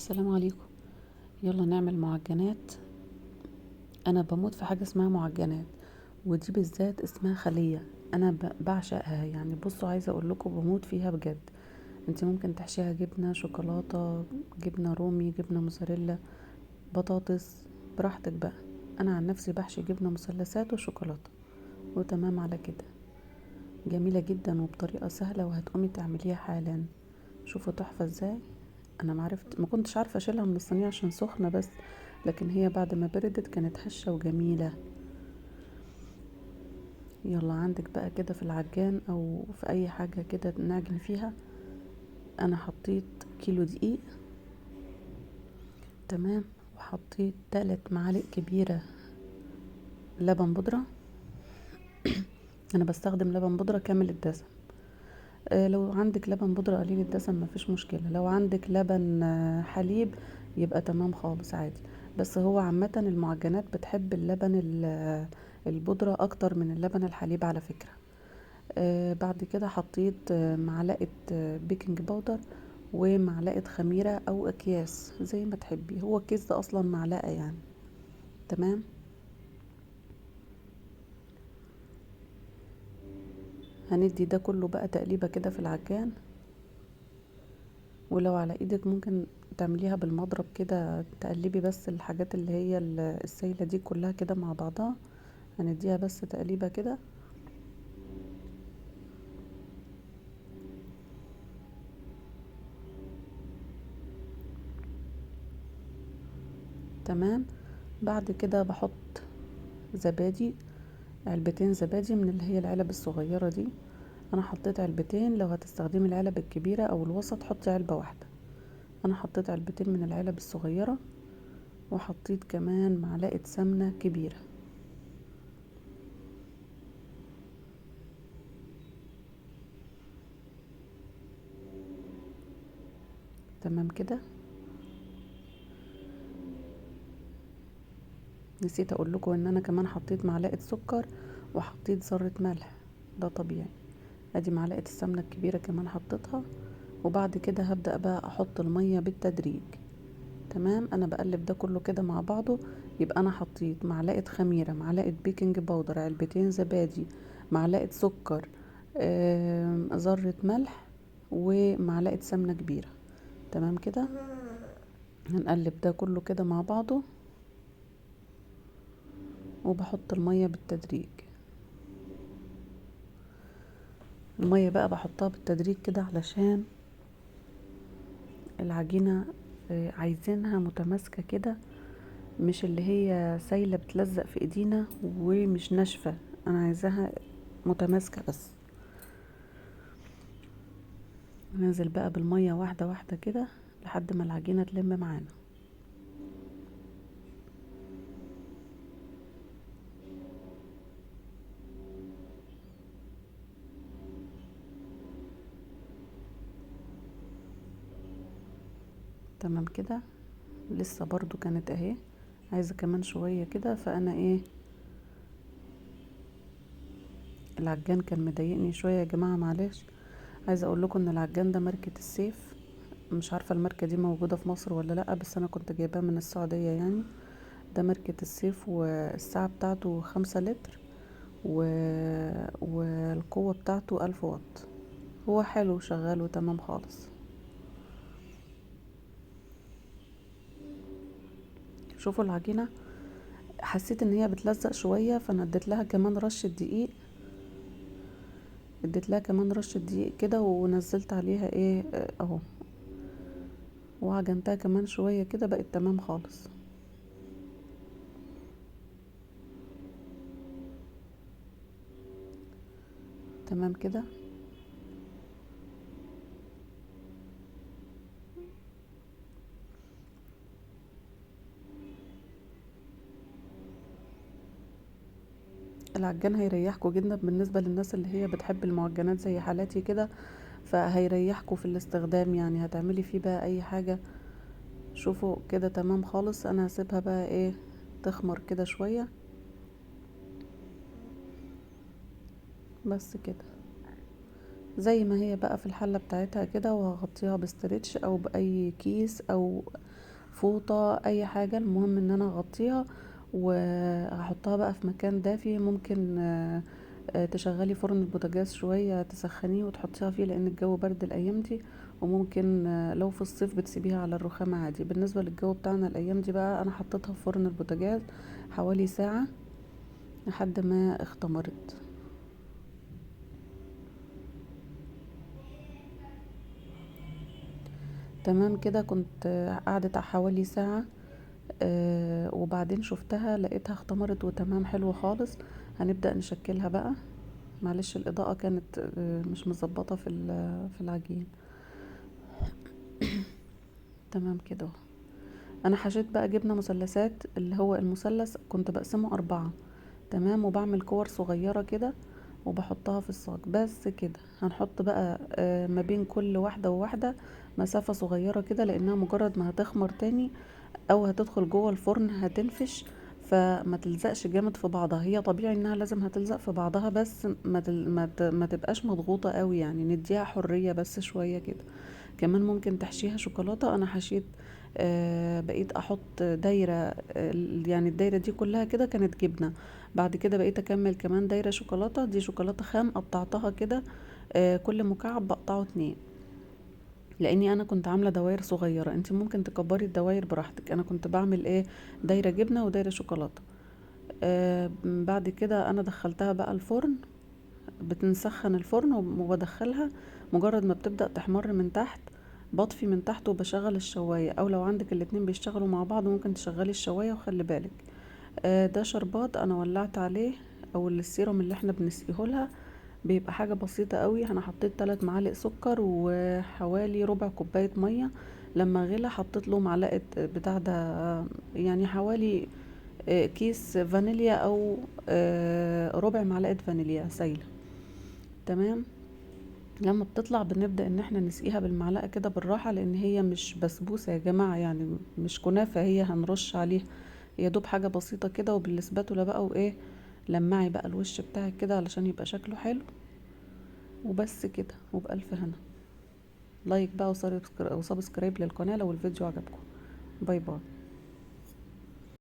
السلام عليكم. يلا نعمل معجنات. انا بموت في حاجة اسمها معجنات، ودي بالذات اسمها خليه. انا بعشقها يعني. بصوا، عايزه اقول لكم بموت فيها بجد. انت ممكن تحشيها جبنه شوكولاتة، جبنه رومي، جبنه موزاريلا، بطاطس، براحتك بقى. انا عن نفسي بحشي جبنه مثلثات وشوكولاته وتمام على كده. جميلة جدا وبطريقة سهلة، وهتقومي تعمليها حالا. شوفوا تحفة ازاي. انا ما كنتش عارفه اشيلها من الصينية عشان سخنة بس، لكن هي بعد ما بردت كانت هشه وجميلة. يلا عندك بقى كده في العجان او في اي حاجة كده نعجن فيها. انا حطيت كيلو دقيق، تمام، وحطيت 3 معالق كبيرة لبن بودره. انا بستخدم لبن بودره كامل الدسم. لو عندك لبن بودرة قليل الدسم مفيش مشكلة. لو عندك لبن حليب يبقى تمام خالص عادي. بس هو عامة المعجنات بتحب اللبن البودرة اكتر من اللبن الحليب على فكرة. بعد كده حطيت معلقة baking powder ومعلقة خميرة او اكياس زي ما تحبي. هو الكيس ده اصلا معلقة يعني، تمام. هندي ده كله بقى تقليبة كده في العجان، ولو على ايدك ممكن تعمليها بالمضرب كده، تقلبي بس الحاجات اللي هي السايلة دي كلها كده مع بعضها. هنديها بس تقليبة كده. تمام. بعد كده بحط زبادي، علبتين زبادي من اللي هي العلب الصغيرة دي. انا حطيت علبتين، لو هتستخدمي العلب الكبيرة او الوسط حطي علبة واحدة. انا حطيت علبتين من العلب الصغيرة، وحطيت كمان معلقة سمنة كبيرة. تمام كده. نسيت اقول لكم ان انا كمان حطيت معلقة سكر وحطيت ذرة ملح، ده طبيعي. ادي معلقة السمنة الكبيرة كمان حطيتها. وبعد كده هبدأ بقى احط المية بالتدريج. تمام. انا بقلب ده كله كده مع بعضه. يبقى انا حطيت معلقة خميرة، معلقة baking powder، علبتين زبادي، معلقة سكر، ذرة ملح، ومعلقة سمنة كبيرة. تمام كده. هنقلب ده كله كده مع بعضه، وبحط المية بالتدريج. المية بقى بحطها بالتدريج كده علشان العجينة، عايزينها متماسكة كده، مش اللي هي سايلة بتلزق في ايدينا ومش ناشفة. انا عايزاها متماسكة بس. ننزل بقى بالمية واحدة واحدة كده لحد ما العجينة تلم معانا. تمام كده. لسه برضو كانت اهي عايزة كمان شوية كده، فانا العجان كان مضايقني شوية يا جماعة، معلش. عايزة اقول لكم ان العجان ده ماركة السيف، مش عارفة الماركة دي موجودة في مصر ولا لا، بس انا كنت جايباه من السعودية يعني. ده ماركة السيف، والسعة بتاعته 5 لتر، والقوة بتاعته 1000 واط. هو حلو وشغال وتمام خالص. شوفوا العجينة، حسيت ان هي بتلزق شوية، فانا اديت لها كمان رشة دقيق، اديت لها كمان رشة دقيق كده، ونزلت عليها اهو، وعجنتها كمان شوية كده، بقت تمام خالص. تمام كده. العجان هيريحكوا جدا بالنسبة للناس اللي هي بتحب المعجنات زي حالاتي كده، فهيريحكوا في الاستخدام يعني، هتعملي فيه بقى اي حاجة. شوفوا كده تمام خالص. انا هسيبها بقى تخمر كده شوية بس كده زي ما هي بقى في الحلة بتاعتها كده، وهغطيها باسترتش او باي كيس او فوطة، اي حاجة، المهم ان انا اغطيها. وهحطها بقى في مكان دافي. ممكن تشغلي فرن البوتاجاز شوية تسخنيه وتحطيها فيه، لان الجو برد الايام دي. وممكن لو في الصيف بتسيبيها على الرخامة عادي. بالنسبة للجو بتاعنا الايام دي بقى، انا حطيتها في فرن البوتاجاز حوالي ساعة لحد ما اختمرت. تمام كده. كنت قعدت حوالي ساعة، وبعدين شفتها لقيتها اختمرت وتمام، حلو خالص. هنبدأ نشكلها بقى. معلش الإضاءة كانت مش مظبطة في العجين. تمام كده. انا حشيت بقى جبنة مثلثات، اللي هو المثلث كنت بقسمه 4، تمام، وبعمل كور صغيرة كده وبحطها في الصاج بس كده. هنحط بقى ما بين كل واحدة وواحدة مسافة صغيرة كده، لانها مجرد ما هتخمر تاني او هتدخل جوه الفرن هتنفش، فما تلزقش جامد في بعضها. هي طبيعي انها لازم هتلزق في بعضها، بس ما تبقاش مضغوطة قوي، يعني نديها حرية بس شوية كده. كمان ممكن تحشيها شوكولاتة. انا حشيت، بقيت احط دايرة، يعني الدايرة دي كلها كده كانت جبنة. بعد كده بقيت اكمل كمان دايرة شوكولاتة، دي شوكولاتة خام قطعتها كده، كل مكعب بقطعه 2، لاني انا كنت عاملة دوائر صغيرة. انت ممكن تكبري الدوائر براحتك. انا كنت بعمل ايه، دايرة جبنة ودايرة شوكولاتة. بعد كده انا دخلتها بقى الفرن، بتنسخن الفرن وبدخلها. مجرد ما بتبدأ تحمر من تحت بطفي من تحت وبشغل الشواية، او لو عندك الاتنين بيشتغلوا مع بعض ممكن تشغلي الشواية. وخلي بالك، ده شربات انا ولعت عليه، او السيروم اللي احنا بنسقيه لها، بيبقى حاجة بسيطة قوي. انا حطيت 3 معالق سكر وحوالي ربع كوباية مية. لما غلى حطيت له معلقة بتاع ده، يعني حوالي، كيس فانيليا او، ربع معلقة فانيليا سايلة. تمام. لما بتطلع بنبدأ ان احنا نسقيها بالمعلقة كده بالراحة، لان هي مش بسبوسة يا جماعة، يعني مش كنافة هي هنرش عليها، يا دوب حاجة بسيطة كده. وبالسباتولا بقى وايه، لمعي بقى الوش بتاعك كده علشان يبقى شكله حلو. وبس كده، وبألف هنا. like بقى و subscribe للقناة لو الفيديو عجبكم. bye bye.